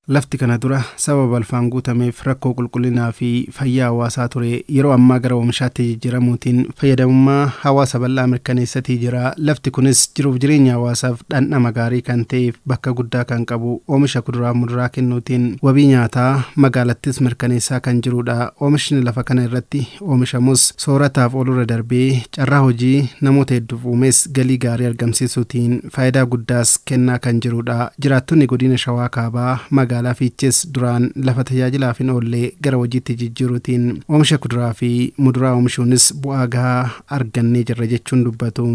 Lafti kana dura sababa balfaan guutameef rakkoo qulqullinaa fi fayyaa hawaasaa ture yeroo ammaa gara oomishaatti jijjiiramuutiin fayyadamummaa hawaasa bal'aa mirkaneessatii jira. Lafti kunis jiruuf jireenya hawaasaaf dhandhama gaarii kan ta'eef bakka guddaa kan qabu oomisha kuduraa muduraa kennuutiin wabii nyaataa magaalattis mirkaneessaa kan jirudha. Oomishni lafa kana irratti oomishamus soorataaf oolurra darbee carraa hojii namoota hedduuf uumes galii gaarii argamsiisuutiin faayidaa guddaas kennaa kan jirudha. Jiraattonni godina Shawaa Kaabaa magaalaa Fiichees duraan lafa tajaajilaaf hin oolle gara hojiitti jijjiiruutiin oomisha kuduraa fi muduraa oomishuunis bu'aa gahaa argannee jirra jechuun dubbatu.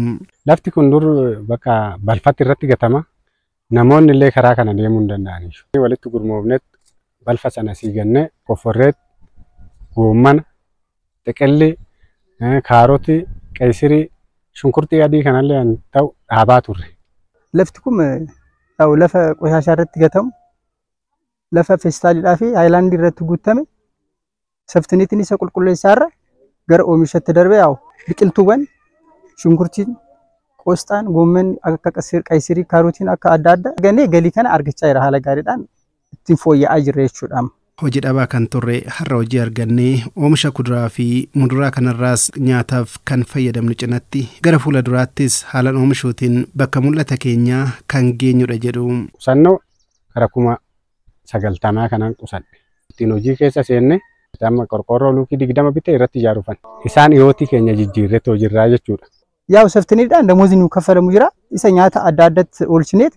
Lafti kun dur bakka balfatti irratti gatama. Namoonni illee karaa kana deemuu hin danda'aniif. Walitti gurmoofnetti balfa sana siigannee qofforreetti goommana, xiqilli, kaarotii, qeesirii, shunkurtii adii kanallee ta'u dhaabaa turre. Lafti kun lafa qoshashaa irratti gatamu, lafa feestaalidhaa fi haayilaandii irratti guutame saftiniitiin isa qulqulleessaarra gara oomishatti darbe yaa'u biqiltuuwwan shunkurtiin, qoosxaan, goommanni akka qaysirii, kaarotiin akka adda addaa argannee galii kana argachaa jira haala gaariidhaan ittiin fooyya'aa jirra jechuudha. Hojii dhabaa kan turre har'a hojii argannee oomisha kuduraa fi muduraa kanarraas nyaataaf kan fayyadamnu cinatti gara fuula duraattis haalaan oomishuutiin bakka mul'ata keenyaa kan geenyudha jedhu. Qusannoo gara 90,000 kanan qusadhe. Ittiin hojii keessa seenne amma qorqoorroo luukii 20 bitee irratti ijaaruufan. Isaan dhiyootii keenya jijjiirreetti hojiirraa jechuudha. Yaa'u saftiniidhaan damoozii nu kaffalamu jira. Isa nyaata adda addaatti oolchineet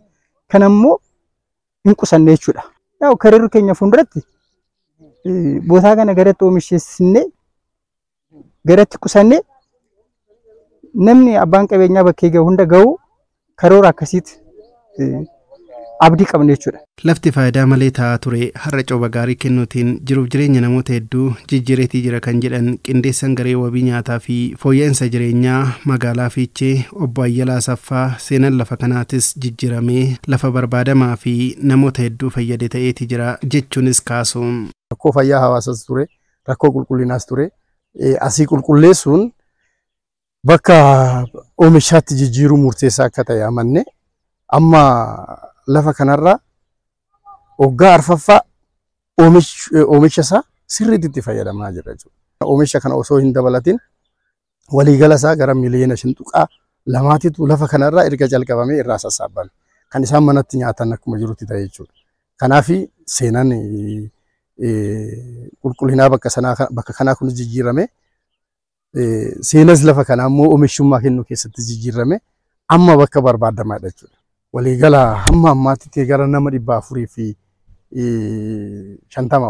kan ammoo hin qusanne jechuudha. Yaa'u kareerri keenya fuulduratti bootaa kana garatti oomishessinee garatti qusannee namni abbaan qabeenyaa bakkee gahu hunda gahu karoora akkasiitti abdii qabna jechuudha. Lafti faayidaa malee taa'aa ture har'a cooba gaarii kennuutiin jiruuf jireenya namoota hedduu jijjiireetii jira kan jedhan qindeessan garee wabii nyaataa fi fooyya'insa jireenyaa magaalaa Fiichee obbo Ayyalaa Asaffaa seenan lafa kanaatis jijjiiramee lafa barbaadamaa fi namoota hedduu fayyade ta'eeti jira jechuunis kaasu. Rakkoo fayyaa hawaasaas ture, rakkoo qulqullinaas ture. Asii qulqulleessuun bakka oomishaatti jijjiiruu murteessaa akka ta'e amanne amma lafa kanarraa waggaa arfaffaa oomisha isaa sirriitti itti fayyadamaa jira jechuudha. Oomisha kana osoo hin dabalatin waliigala isaa gara miliyoona 5.2 lafa kanarraa erga jalqabamee irraa sassaabame. Kan isaan manatti nyaatan akkuma jirutti ta'e jechuudha. Kanaaf seenaan qulqullinaa bakka kanaa kunis jijjiirame seenas lafa kanaa immoo oomishummaa kennuu keessatti jijjiirame amma bakka barbaadamaadha jechuudha. Waliigala hamma ammaatti gara nama 450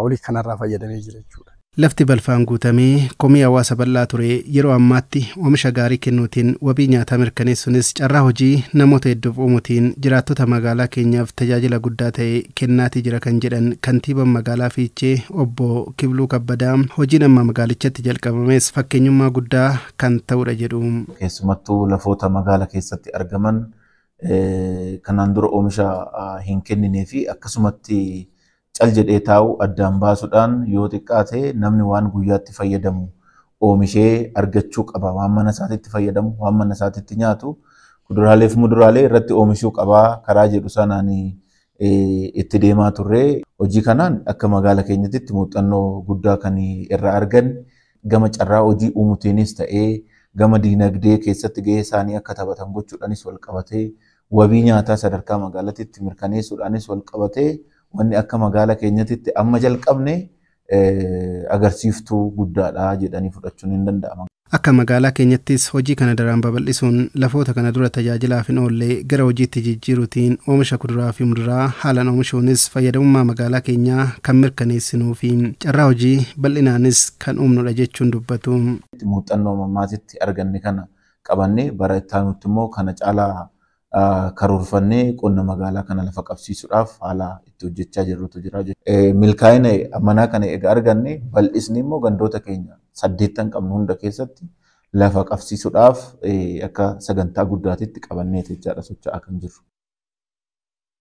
olii kanarraa fayyadamee jira jechuudha. Lafti balfaan guutamee komii hawaasa bal'aa ture yeroo ammaatti oomisha gaarii kennuutiin wabii nyaataa mirkaneessuunis carraa hojii namoota hedduuf uumuutiin jiraattota magaalaa keenyaaf tajaajila guddaa ta'e kennaatii jira kan jedhan kantiibaan magaalaa Fiichee obbo Kibluu Kabbadaa hojiin amma magaalichatti jalqabames fakkeenyummaa guddaa kan ta'udha jedhu. Keessumattuu lafoota magaala keessatti argaman kanaan dura oomisha hin kenninee fi akkasumatti cal jedhee taa'u addaan baasuudhaan yoo xiqqaate namni waan guyyaatti fayyadamu oomishee argachuu qaba. Waan mana isaatitti fayyadamu, waan mana isaatitti nyaatu kuduraalee fi muduraalee irratti oomishuu qaba karaa jedhu sanaan itti deemaa turre. Hojii kanaan akka magaala keenyatti muuxannoo guddaa kan irraa arganne gama carraa hojii uumuutiinis ta'ee gama diinagdee keessatti gahee isaanii akka taphatan gochuudhaanis wal qabatee wabii nyaataa sadarkaa magaalaatti mirkaneessuudhaanis wal qabatee wanni akka magaala keenyatti amma jalqabne agarsiiftuu guddaadha jedhanii fudhachuun hin danda'ama. Akka magaalaa keenyattis hojii kana daraan babal'isuun lafoota kana dura tajaajilaaf hin oolle gara hojiitti jijjiiruutiin oomisha kuduraa fi muduraa haalaan oomishuunis fayyadamummaa magaalaa keenyaa kan mirkaneessinuu fi carraa hojii bal'inaanis kan uumnudha jechuun dubbatu. Muuxannoo mammaatitti arganne kana qabannee bara itti aanutti immoo kana caalaa karoorfannee qonna magaalaa kana lafa qabsiisuudhaaf haala itti hojjechaa jirrutu jira. Milkaa'ina manaa kana egaa arganne bal'isni immoo gandoota keenya 8 qabnu hunda keessatti lafa qabsiisuudhaaf akka sagantaa guddaatitti qabannee jechaadha socho'aa kan jirru.